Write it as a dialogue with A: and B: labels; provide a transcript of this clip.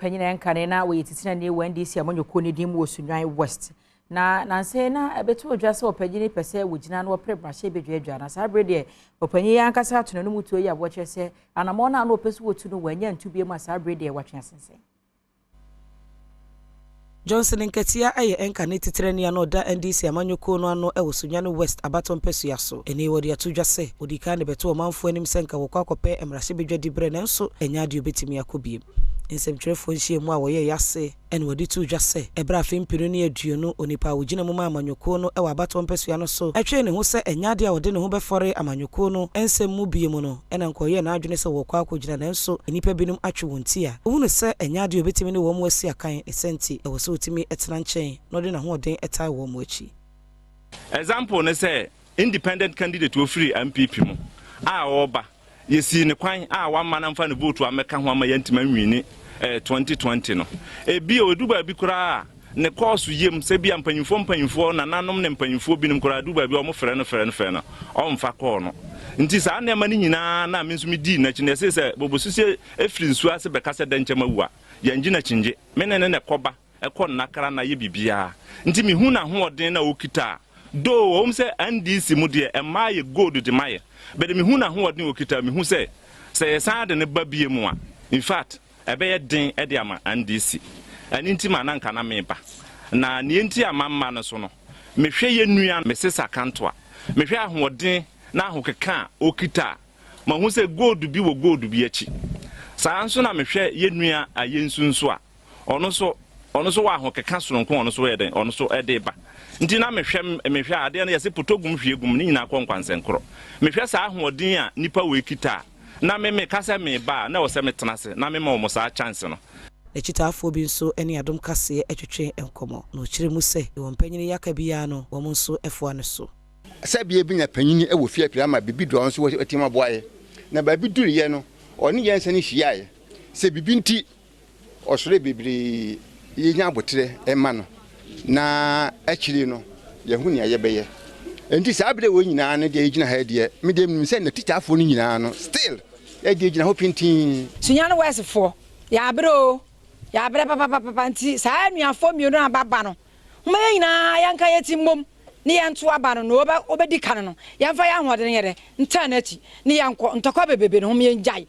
A: Ɔpanyin a ɛnkane na wɔyɛ titenani wɔ NDC amanyɔkuo no din mu wɔ Sunyani West. Na nansa na ɛbɛto odwa sɛ ɔpanyin pɛ sɛ wɔgyina na wɔpere mmarahyɛ badwa na saa bere deɛ, ɔpanyin yi ankasa ato n'anom tuo yi a wɔkyerɛ sɛ anammɔn no a na ɔpɛ so wɔtu no, wɔanya ntu bi mu a, saa bere deɛ wɔatwe asensɛn.
B: Johnson Nketia yɛ ɛnka ne titenani a na ɔda NDC amanyɔkuo no ano wɔ Sunyani West abatɔ mpɛsua so. Ɛne wɔde ato dwa sɛ ɔdi kan de bɛto ɔmanfoɔ anim sɛ nka wɔkɔ akɔpɛ mmarahyɛbadwa di berɛ, nanso ɛnyɛ adeɛ obɛtumi akɔ biem. Nsɛmtwerɛfoɔ nhyiamu a wɔyɛ yɛase ɛna wɔde to dwa sɛ ɛberɛ afe 2020, onipa a wɔgyina mu ma amanyɔkuo no wɔ abatoɔ mpɛsua no so ɛtwee ne ho sɛ ɛnyɛ adeɛ a wɔde ne ho bɛfɔre amanyɔkuo no nsɛm mu bie mu no, ɛna nkɔyɛɛ n'adwene sɛ wɔkɔ akɔgyina, nanso nnipa binom atwe wɔn ti a ohunu sɛ ɛnyɛ adeɛ a obɛtumi ne wɔn mu asi akan ne sɛ nti ɛwɔ sɛ ɔtumi tena nkyɛn na ɔde n'ahoɔden ɛtae wɔn mu akyi.
C: Example ne sɛ independent candidate ofiri NPP mu a ɔreba, yɛsii ne kwan a wama no mfa ne vote amɛka ho ama yɛntumi anwini 2020 no. Ebi a ɔdu baabi koraa ne kɔɔso yam sɛ bia mpanyimfoɔ nananom ne mpanyimfoɔ binom koraa du baabi a ɔmo frɛ no frɛ no frɛ no, ɔmfa kɔɔ no. Nti saa nneɛma no nyinaa na me nso medii n'akyi no, yɛse sɛ bobosusie efiri nsuo ase bɛka sɛ dɛnkyɛm awu a, yɛngye n'akyingye. Me ne ne na ɛkɔba ɛkɔ nnakra na yɛ biribiara, nti mehu n'ahoɔden na ɔkita a do wɔm sɛ NDC mu deɛ ɛmaa yɛ gold de ma yɛ bɛde. Mehu n'ahoɔden ɔkita, mehu sɛ yɛsan de ne ba bie mu a, in fact, ɛbɛyɛ den ɛde ama NDC. Ɛno nti ma na nka na meba na neɛ nti a mamma no so no, mehwɛ yɛ nua Mrs Akanto a, mehwɛ ahoɔden na ahokeka a ɔkita a, mahu sɛ gold bi wɔ gold bi akyi. Saa nso na mehwɛ yɛ nua ayɛ nsu nso a, ɔno nso wɔ ahokeka soronko, ɔno nso yɛ den, ɔno nso ɛde ba. Nti na mehwɛ adeɛ no, yɛsɛ potɔ gum hwie gum ne nyinaa kɔ nkwansɛnkorɔ. Mehwɛ saa ahoɔden a nipa wɔ ekita a, na me meka sɛ meba a, na ɛwɔ sɛ metena ase na mema wɔn saa chance no.
B: N'akyitaafoɔ bi nso ne Adom Kaseɛ atwetwe nkɔmmɔ na ɔkyerɛ mu sɛ wɔn mpanyini yɛaka biara no, wɔn nso foa no so.
D: Sɛ bia bi nya panyini wɔ fie apira ama biribi dɔ nso watumi aboa yɛ na baabi duruyɛ no, ɔne yɛn nsa no hyiaeɛ sɛ biribi nti ɔsoro bebree, yɛnya aboterɛ ɛma no na akyire no yɛho nea yɛbɛyɛ. Nti saa berɛ wɔ nyinaa no deɛ, yɛgyina ha deɛ, medeɛ menim sɛ n'atitaafoɔ no nyinaa no still ɛdeɛ gyina hɔ pintin.
E: Sunyani Westfoɔ, yɛabrɛ o, yɛabrɛ papapapa. Nti saa anuafoɔ mmienu a baba no, moma yɛn nyinaa yɛnka yɛti mmom ne yɛnto aba no na wobɛdi ka no, yɛmfa yɛ ahoɔden yɛ dɛ ntaa n'akyi ne yɛnkɔ ntɔkwa bebrebe no ho, yɛngyae.